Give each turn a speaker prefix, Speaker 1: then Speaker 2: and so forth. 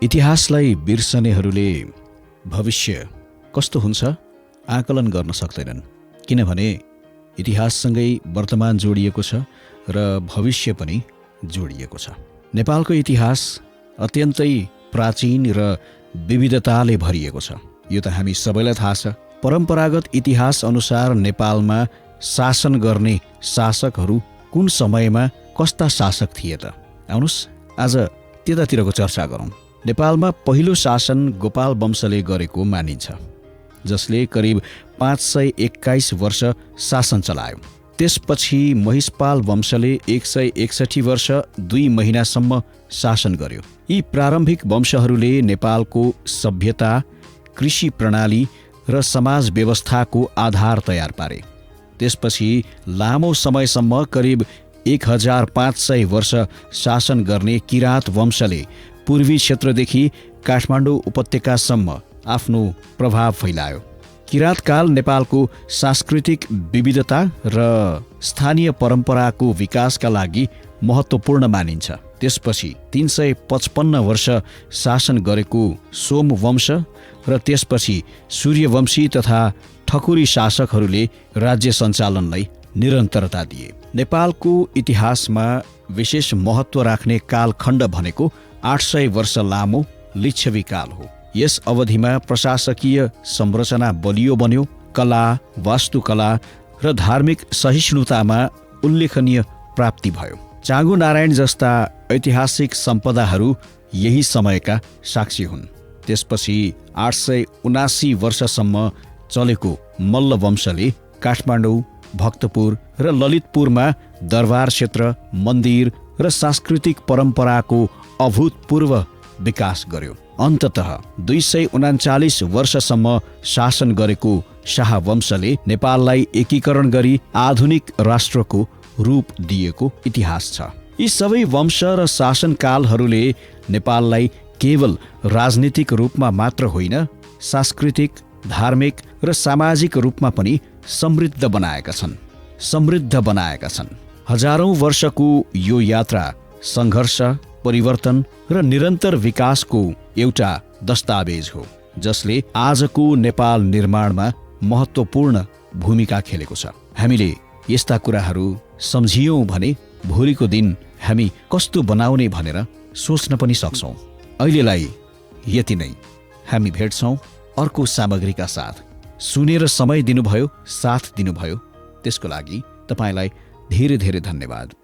Speaker 1: इतिहासलाई बिर्सनेहरूले भविष्य कस्तो हुन्छ आकलन गर्न सक्दैनन्, किनभने इतिहाससँगै वर्तमान जोडिएको छ र भविष्य पनि जोडिएको छ। नेपालको इतिहास अत्यन्तै प्राचीन र विविधताले भरिएको छ। यो त हामी सबैलाई थाहा छ। परम्परागत इतिहास अनुसार नेपालमा शासन गर्ने शासकहरू कुन समयमा कस्ता शासक थिए त? आउनुस् आज त्यतातिरको चर्चा गरौँ। नेपालमा पहिलो शासन गोपाल वंशले गरेको मानिन्छ, जसले करिब 521 वर्ष शासन चलायो। त्यसपछि महिषपाल वंशले 161 वर्ष 2 महिनासम्म शासन गर्यो। यी प्रारम्भिक वंशहरूले नेपालको सभ्यता, कृषि प्रणाली र समाज व्यवस्थाको आधार तयार पारे। त्यसपछि लामो समयसम्म करिब 1500 वर्ष शासन गर्ने किराँत वंशले पूर्वी क्षेत्रदेखि काठमाडौँ उपत्यकासम्म आफ्नो प्रभाव फैलायो। किराँतकाल नेपालको सांस्कृतिक विविधता र स्थानीय परम्पराको विकासका लागि महत्त्वपूर्ण मानिन्छ। त्यसपछि 355 वर्ष शासन गरेको सोमवंश र त्यसपछि सूर्यवंशी तथा ठकुरी शासकहरूले राज्य सञ्चालनलाई निरन्तरता दिए। नेपालको इतिहासमा विशेष महत्त्व राख्ने कालखण्ड भनेको 800 वर्ष लामो लिच्छवी काल हो। यस अवधिमा प्रशासकीय संरचना बलियो बन्यो, कला, वास्तुकला र धार्मिक सहिष्णुतामा उल्लेखनीय प्राप्ति भयो। चाँगु नारायण जस्ता ऐतिहासिक सम्पदाहरू यही समयका साक्षी हुन्। त्यसपछि 879 वर्षसम्म चलेको मल्ल वंशले काठमाडौँ, भक्तपुर र ललितपुरमा दरबार क्षेत्र, मन्दिर र सांस्कृतिक परम्पराको अभूतपूर्व विकास गर्यो। अन्ततः 239 वर्षसम्म शासन गरेको शाह वंशले नेपाललाई एकीकरण गरी आधुनिक राष्ट्रको रूप दिएको इतिहास छ। यी सबै वंश र शासनकालहरूले नेपाललाई केवल राजनीतिक रूपमा मात्र होइन, सांस्कृतिक, धार्मिक र सामाजिक रूपमा पनि समृद्ध बनाएका छन्। हजारौं वर्षको यो यात्रा सङ्घर्ष, परिवर्तन र निरन्तर विकासको एउटा दस्तावेज हो, जसले आजको नेपाल निर्माणमा महत्त्वपूर्ण भूमिका खेलेको छ। हामीले यस्ता कुराहरू सम्झियौँ भने भोलिको दिन हामी कस्तो बनाउने भनेर सोच्न पनि सक्छौँ। अहिलेलाई यति नै। हामी भेट्छौँ अर्को सामग्रीका साथ। सुनेर समय दिनुभयो, साथ दिनुभयो, त्यसको लागि तपाईँलाई धेरै धेरै धन्यवाद।